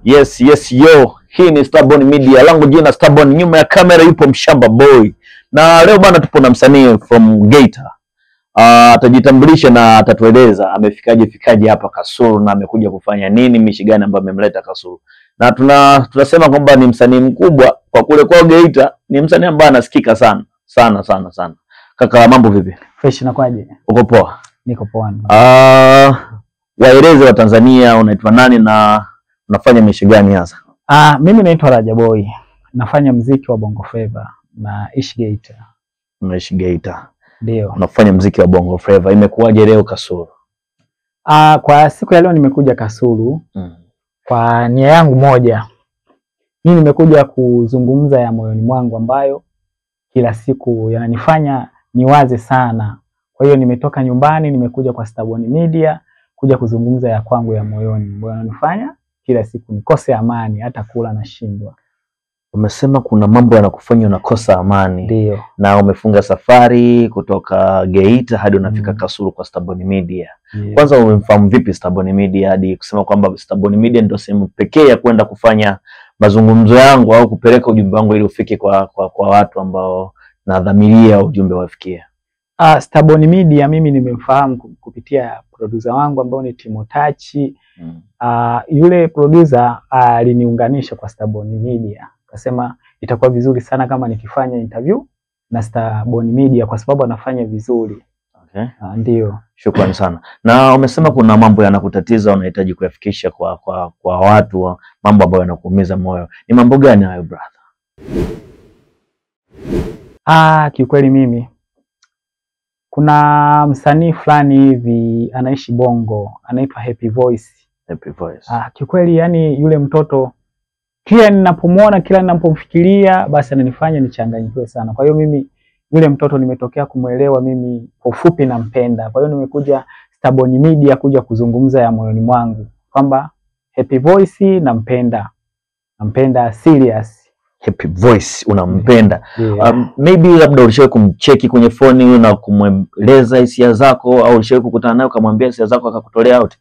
Yes, yes, yo. Hii ni Starborn Media. Langu jina Starborn, nyuma ya kamera yupo Mshamba Boy. Na leo bana tupo na msanii from Geita. Atajitambulisha na atatueleza amefikaje fikaje hapa Kasulu na amekuja kufanya nini, mishi gani ambayo amemleta Kasulu. Na tunasema kwamba ni msanii mkubwa kwa kule kwa Geita, ni msanii ambaye anasikika sana sana sana sana. Kaka, mambo vipi? Fresh, nakwaje? Uko poa? Niko poa. Waeleze wa Tanzania unaitwa nani na unafanya mishi gani hasa? Mimi naitwa Raja Boy. Nafanya mziki wa Bongo Flava na ishi Geita. Unaishi Geita. Ndio. Unafanya mziki wa Bongo Flava. Imekuwaje leo Kasulu? Kwa siku ya leo nimekuja Kasulu. Kwa nia yangu moja. Mimi nimekuja kuzungumza ya moyoni mwangu ambayo kila siku yananifanya niwaze sana. Kwa hiyo nimetoka nyumbani, nimekuja kwa Starborn Media kuja kuzungumza ya kwangu ya moyoni ambayo yananifanya kila siku nikose amani, hata kula nashindwa. Umesema kuna mambo yanakufanya unakosa amani. Ndio. Na umefunga safari kutoka Geita hadi unafika Kasulu kwa Starborn Media. Yeah. Kwanza umemfahamu vipi Starborn Media hadi kusema kwamba Starborn Media ndio sehemu pekee ya kwenda kufanya mazungumzo yangu au kupeleka ujumbe wangu ili ufike kwa watu ambao nadhamiria ujumbe wafikie? Starborn Media mimi nimemfahamu kupitia producer wangu ambao ni Timo Tachi. Yule producer aliniunganisha kwa Starborn Media. Akasema itakuwa vizuri sana kama nikifanya interview na Starborn Media kwa sababu anafanya vizuri. Okay. Ndio. Shukrani sana. Na umesema kuna mambo yanakutatiza unahitaji kuyafikisha kwa watu, mambo ambayo yanakuumiza moyo. Ni mambo gani hayo brother? Kiukweli mimi kuna msanii fulani hivi anaishi Bongo, anaitwa Happy Voice. Happy Voice. Kiukweli yani yule mtoto kila ninapomuona, kila ninapomfikiria basi ananifanya nichanganyikiwe sana. Kwa hiyo mimi yule mtoto nimetokea kumuelewa, mimi kwa ufupi nampenda. Kwa hiyo nimekuja Starborn Media kuja kuzungumza ya moyoni mwangu kwamba Happy Voice nampenda. Nampenda serious. Happy Voice unampenda. Yeah. Maybe labda ulishawahi kumcheki kwenye phone na kumweleza hisia zako, au ulishawahi kukutana naye ukamwambia hisia zako akakutolea out?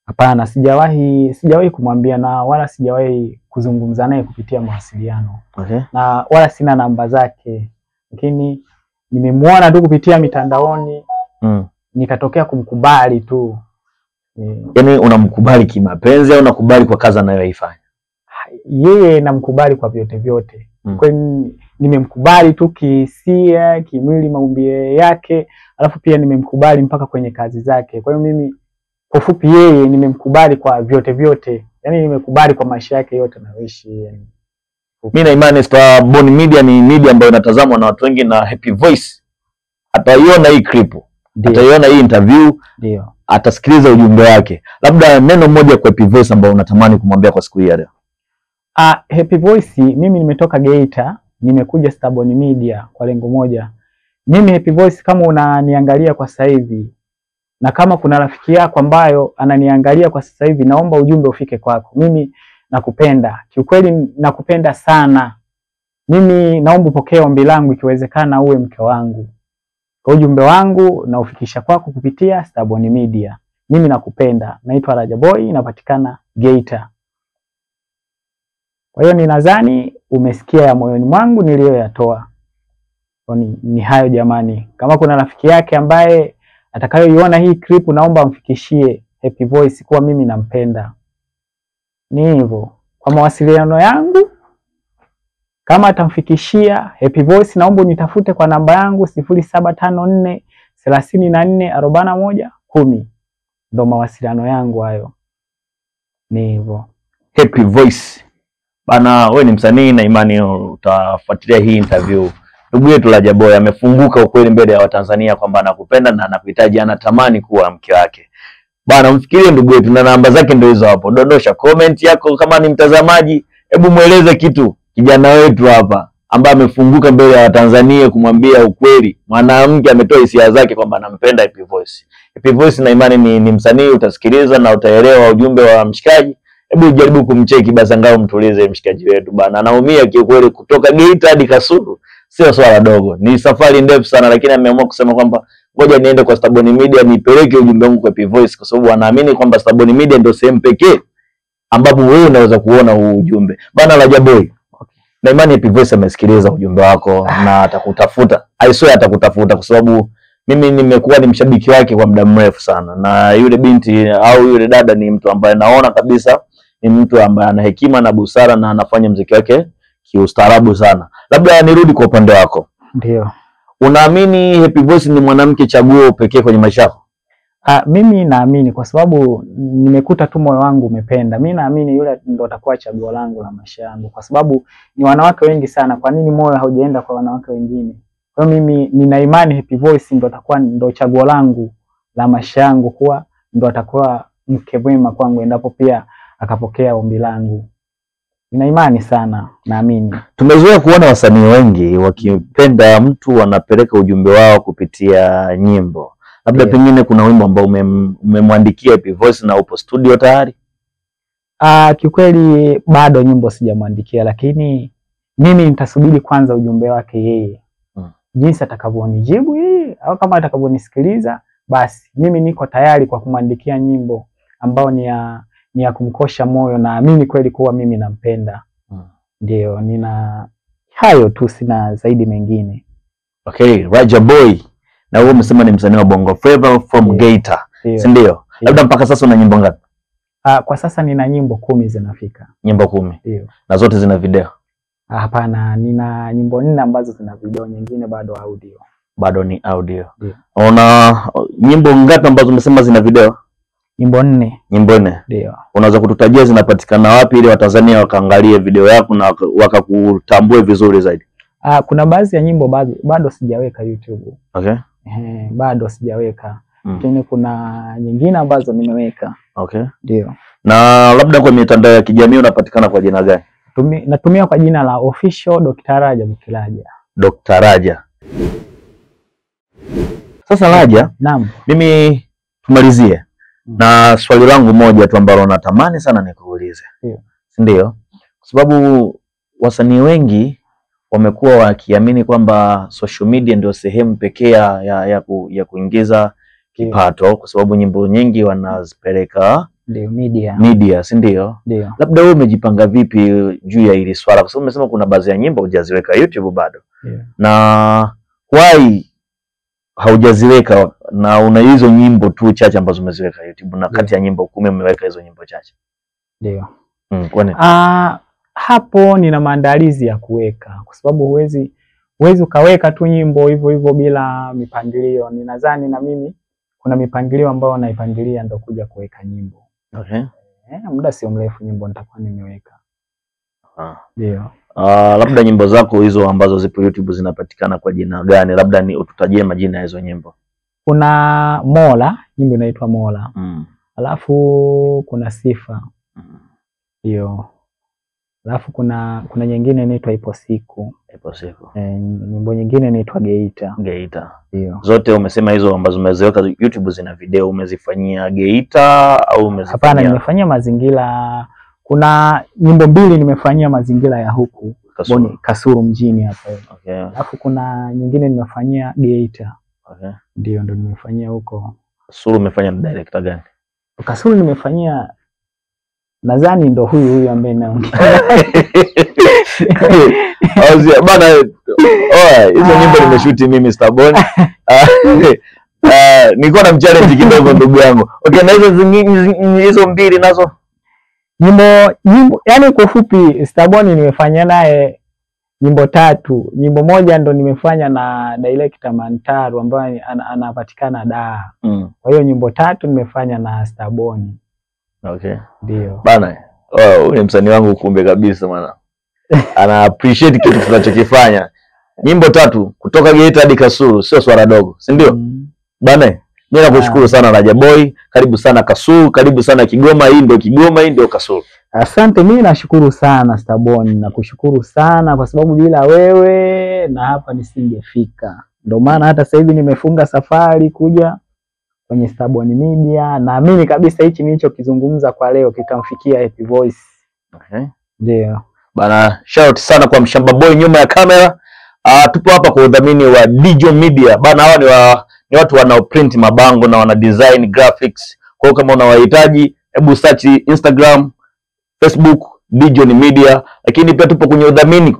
Hapana, sijawahi kumwambia na wala sijawahi kuzungumza naye kupitia mawasiliano. Okay. Na wala sina namba zake. Lakini nimemuona tu kupitia mitandaoni. Nikatokea kumkubali tu. Yaani unamkubali kimapenzi au unakubali kwa kazi anayoifanya? Yeye namkubali kwa vyote vyote. Kwa hiyo nimemkubali tu kihisia, kimwili, maumbile yake, alafu pia nimemkubali mpaka kwenye kazi zake. Kwa hiyo mimi kwa ufupi yeye nimemkubali kwa vyote vyote. Yaani nimekubali kwa maisha yake yote anayoishi yani. Mimi na imani Starborn Media ni media ambayo inatazamwa na watu wengi, na Happy Voice ataiona hii clip, ataiona hii interview, ndio atasikiliza ujumbe wake. Labda neno moja kwa Happy Voice ambao unatamani kumwambia kwa siku hii ya leo. Happy Voice, mimi nimetoka Geita, nimekuja Starborn Media kwa lengo moja. Mimi Happy Voice, kama unaniangalia kwa sasa hivi na kama kuna rafiki yako ambayo ananiangalia kwa sasa hivi, naomba ujumbe ufike kwako. Mimi nakupenda. Kiukweli nakupenda sana. Mimi naomba upokee ombi langu, ikiwezekana uwe mke wangu. Kwa ujumbe wangu na ufikisha kwako kupitia Starborn Media. Mimi nakupenda. Naitwa Raja Boy, napatikana Geita. Kwa hiyo ninadhani umesikia ya moyoni mwangu niliyoyatoa. Ni hayo jamani. Kama kuna rafiki yake ambaye atakayoiona hii clip, naomba amfikishie Happy Voice kuwa mimi nampenda. Ni hivyo. Kwa mawasiliano yangu, kama atamfikishia Happy Voice, naomba nitafute kwa namba yangu 0754 34 41 10. Ndio mawasiliano yangu hayo. Ni hivyo. Happy Voice. Bana, wewe ni msanii na imani utafuatilia hii interview. Ndugu yetu Raja Boy amefunguka ukweli mbele ya Watanzania kwamba anakupenda na anakuhitaji, anatamani kuwa mke wake. Bana, mfikirie ndugu yetu na namba zake ndio hizo hapo. Dondosha comment yako kama ni mtazamaji, hebu mueleze kitu kijana wetu hapa ambaye amefunguka mbele ya Watanzania kumwambia ukweli. Mwanamke ametoa hisia zake kwamba anampenda Happy Voice. Happy Voice na imani ni msanii, utasikiliza na utaelewa ujumbe wa mshikaji. Hebu jaribu kumcheki basi, angalau mtulize mshikaji wetu bana. Anaumia kiukweli, kutoka Geita hadi Kasulu sio swala dogo, ni safari ndefu sana, lakini ameamua kusema kwamba ngoja niende kwa Starborn Media nipeleke ujumbe wangu kwa Happy Voice, kwa sababu anaamini kwamba Starborn Media ndio sehemu pekee ambapo wewe unaweza kuona huu ujumbe. Bana Raja Boy. Okay. Na imani Happy Voice amesikiliza ujumbe wako na atakutafuta. I swear atakutafuta kwa sababu mimi nimekuwa ni mshabiki wake kwa muda mrefu sana, na yule binti au yule dada ni mtu ambaye naona kabisa ni mtu ambaye ana hekima na busara na anafanya mziki wake kiustaarabu sana. Labda nirudi kwa upande wako. Ndio. Unaamini Happy Voice ni mwanamke chaguo pekee kwenye maisha yako? Mimi naamini kwa sababu nimekuta tu moyo wangu umependa. Mimi naamini yule ndo atakuwa chaguo langu la maisha yangu, kwa sababu ni wanawake wengi sana. Kwa nini moyo haujaenda kwa wanawake wengine? Kwa hiyo mimi nina imani Happy Voice ndo atakuwa ndo chaguo langu la maisha yangu, kuwa ndo atakuwa mke mwema kwangu endapo pia akapokea ombi langu. Nina imani sana, naamini. Tumezoea kuona wasanii wengi wakipenda mtu wanapeleka ujumbe wao kupitia nyimbo. Labda pengine kuna wimbo ambao umemwandikia Happy Voice na upo studio tayari? Kiukweli bado nyimbo sijamwandikia, lakini mimi nitasubiri kwanza ujumbe wake yeye. Jinsi atakavyonijibu yeye au kama atakavyonisikiliza, basi mimi niko tayari kwa kumwandikia nyimbo ambao ni ya kumkosha moyo. Naamini kweli kuwa mimi nampenda. Ndio, nina hayo tu, sina zaidi mengine. Okay, Raja Boy. Na wewe umesema ni msanii wa Bongo Flava from Geita, si ndio? Labda mpaka sasa una nyimbo ngapi? Kwa sasa nina nyimbo 10 zinafika. Nyimbo 10? Ndio. Na zote zina video? Hapana, nina nyimbo 4 ambazo zina video, nyingine bado audio. Bado ni audio. Ndio. Una nyimbo ngapi ambazo umesema zina video? Nyimbo 4. Nyimbo 4. Ndio. Unaweza kututajia zinapatikana wapi ili Watanzania wakaangalie video yako na wakakutambue vizuri zaidi? Kuna baadhi ya nyimbo bado sijaweka YouTube. Okay. Bado sijaweka. Lakini kuna nyingine ambazo nimeweka. Okay. Ndio. Na labda kwa mitandao ya kijamii unapatikana kwa jina gani? Natumia kwa jina la Official Dr. Raja Bukilaja. Dr. Raja. Sasa Raja, naam. Mimi tumalizie na swali langu moja tu ambalo natamani sana nikuulize. Ndio. Si ndio? Kwa sababu wasanii wengi wamekuwa wakiamini kwamba social media ndio sehemu pekee ya kuingiza kipato, kwa sababu nyimbo nyingi wanazipeleka ndio media. Media, si ndio? Ndio. Labda wewe umejipanga vipi juu ya hili swala, kwa sababu umesema kuna baadhi ya nyimbo hujaziweka YouTube bado. Ndio. Na why haujaziweka na una hizo nyimbo tu chache ambazo umeziweka YouTube, na kati ya nyimbo 10 umeweka hizo nyimbo chache? Ndio. Kwa nini? Hapo nina maandalizi ya kuweka, kwa sababu huwezi ukaweka tu nyimbo hivyo hivyo bila mipangilio. Ninadhani na mimi kuna mipangilio ambayo naipangilia ndo kuja kuweka nyimbo. Okay. Muda sio mrefu nyimbo nitakuwa nimeweka. Ndio. Labda nyimbo zako hizo ambazo zipo YouTube zinapatikana kwa jina gani? Labda ni ututajie majina ya hizo nyimbo. Kuna Mola, nyimbo inaitwa Mola. Alafu kuna Sifa. Ndio. Alafu kuna nyingine inaitwa Ipo Siku. Ipo Siku. Nyimbo nyingine inaitwa Geita. Geita. Ndio. Zote umesema hizo ambazo umeziweka YouTube zina video, umezifanyia Geita au umezifanyia? Hapana, nimefanyia mazingira. Kuna nyimbo 2 nimefanyia mazingira ya huku Kasulu, Kasulu mjini hapa. Okay. Alafu kuna nyingine nimefanyia Geita. Okay. Ndio, ndo nimefanyia huko. Kasulu umefanya na director gani? Kasulu nimefanyia, nadhani ndo huyu ambaye naongea. Bana, hizo nyimbo nimeshuti mimi Staboni. Nilikuwa na mchallenge kidogo ndugu yangu. Okay, na hizo hizo 2 nazo nyimbo, yani kwa ufupi Staboni nimefanya naye nyimbo 3. Nyimbo moja ndo nimefanya na director Mantaru ambaye anapatikana Dar. Kwa hiyo nyimbo 3 nimefanya na Staboni. Okay. Ndio. Bana, huyu ni msanii wangu kumbe kabisa bana. Ana appreciate kitu tunachokifanya. Nyimbo 3 kutoka Geita hadi Kasulu sio swala dogo, si ndio? Bana, mimi nakushukuru sana Raja Boy, karibu sana Kasulu, karibu sana Kigoma. Hii ndio Kigoma, hii ndio Kasulu. Asante, mimi nashukuru sana Staboni, nakushukuru sana kwa sababu bila wewe na hapa nisingefika. Ndio maana hata sasa hivi nimefunga safari kuja kwenye Staboni Media. Naamini kabisa hichi nilichokizungumza kwa leo kitamfikia Happy Voice. Okay. Ndio. Bana, shout sana kwa Mshamba Boy nyuma ya kamera. Tupo hapa kwa udhamini wa Dijo Media. Bana, hawa ni watu wanao print mabango na wana design graphics. Kwa hiyo kama unawahitaji, hebu search Instagram Facebook Dijon Media, lakini pia tupo kwenye udhamini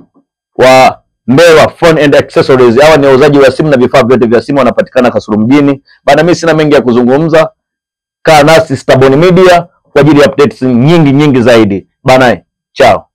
wa Mbewa Phone and Accessories. Hawa ni wauzaji wa simu na vifaa vyote vya simu, wanapatikana Kasulu mjini. Bana, mimi sina mengi ya kuzungumza. Kaa nasi Starborn Media kwa ajili ya updates nyingi nyingi zaidi. Bana, chao.